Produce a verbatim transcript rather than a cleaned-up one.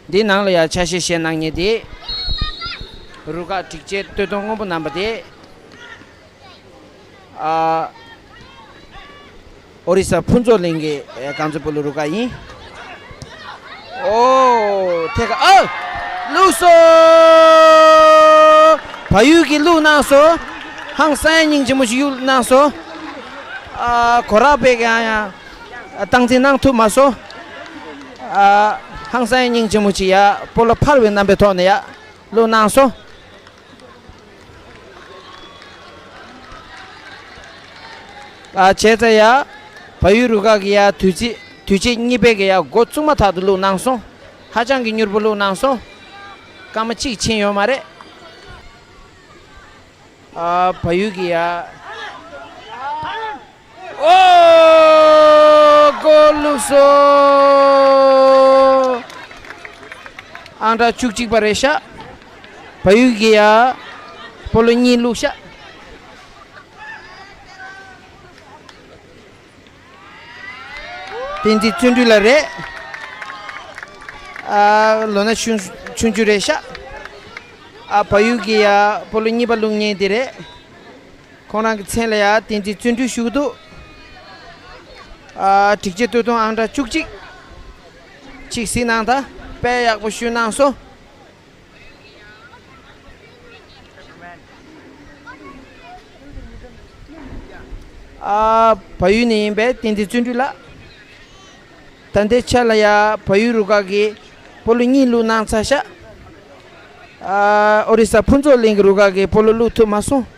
འདི་ནང་ལ་ཡང་ཆ་ཤས་བཞེས་གནང་མཁན་དེ། རུ་ཁག་སྒྲིག་ཆས་སྟོད་ཐུང་སྔོན་པོ་བསྣམས་པ་དེ། ཨ། ཨོ་རི་ས་ཕུན་ཚོགས་གླིང་གི་རྐང་རྩེད་སྤོ་ལོ་རུ་ཁག་ཡིན། ཨོ། ཐད་ཀ་ཨ། བླུགས་སོ། བལ་ཡུལ་གྱིས་བླུགས་གནང་སོ། ཧང་སང་ཡ་སྙིང་རྗེ་མོ་ཞིག་གཡུག་གནང་སོ། ཨ། གོ་ར་པས་ཀྱང་ཡང་སྟངས་འཛིན་གནང་ཐུབ་མ་སོང་། ཨ། ཧང་སང་ཡ་སྙིང་རྗེ་མོ་ཞིག་ཡ་སྤོ་ལོ་འཕར་བའི་རྣམ་པའི་ཐོག་ནས་ཡ་བླུགས་གནང་སོ། ཨ། བྱས་ཙང་ཡ། བལ་ཡུལ་རུ་ཁག་གི་ཡ་དུས་ཚིགས་དུས་ཆེན་གཉིས་པའི་གི་ཡ་འགོ་བཙུགས་མ་ཐག་ཏུ་བླུགས་གནང་སོང་། ཧ་ཅང་གི་མྱུར་པོ་བླུགས་གནང་སོང་། སྐར་མ་གཅིག་ཕྱིན་ཡོད་མ་རེད། ཨ། བལ་ཡུལ་གི་ཡ། ཨོ། གོལ་བླུགས་སོ། ཨང་གྲངས་བཅུ་གཅིག་པ་རེད་ཤག་བལ་ཡུལ་གི་ཡ། སྤོ་ལོ་གཉིས་བླུགས་ཤག་བསྟན་འཛིན་བརྩོན་འགྲུས་ལགས་རེད། ཨ། ལོ་ན་ཆུང་ཆུང་ཆུང་རེད་ཤག་ཨ། བལ་ཡུལ་གྱི་ཡ་སྤོ་ལོ་གཉིས་པ་བླུགས་མཁན་དེ་རེད། ཁོང་རང་གི་མཚན་ལ་ཡ་བསྟན་འཛིན་བརྩོན་འགྲུས་ཞུ་གི་འདུག་ཨ། སྒྲིག་ཆས་སྟོད་ཐུང་ཨང་གྲངས་བཅུ་གཅིག་གཅིག་གཟིགས་གནང་དང་། དཔེ་ཡག་པོ་ཞུ་གནང་སོང་། ཨ། བལ་ཡུལ་ནས་ཡིན་པའི་བསྟན་འཛིན་བརྩོན་འགྲུས་ལགས། ད་ལྟའི་ཆ་ལ་ཡ་བལ་ཡུལ་རུ་ཁག་གིས་སྤོ་ལོ་གཉིས་བླུགས་གནང་ཚར་ཤག་ཨ། ཨོ་རི་ས་ཕུན་ཚོགས་གླིང་གི་རུ་ཁག་གིས་སྤོ་ལོ་བླུགས་ཐུབ་མ་སོང་།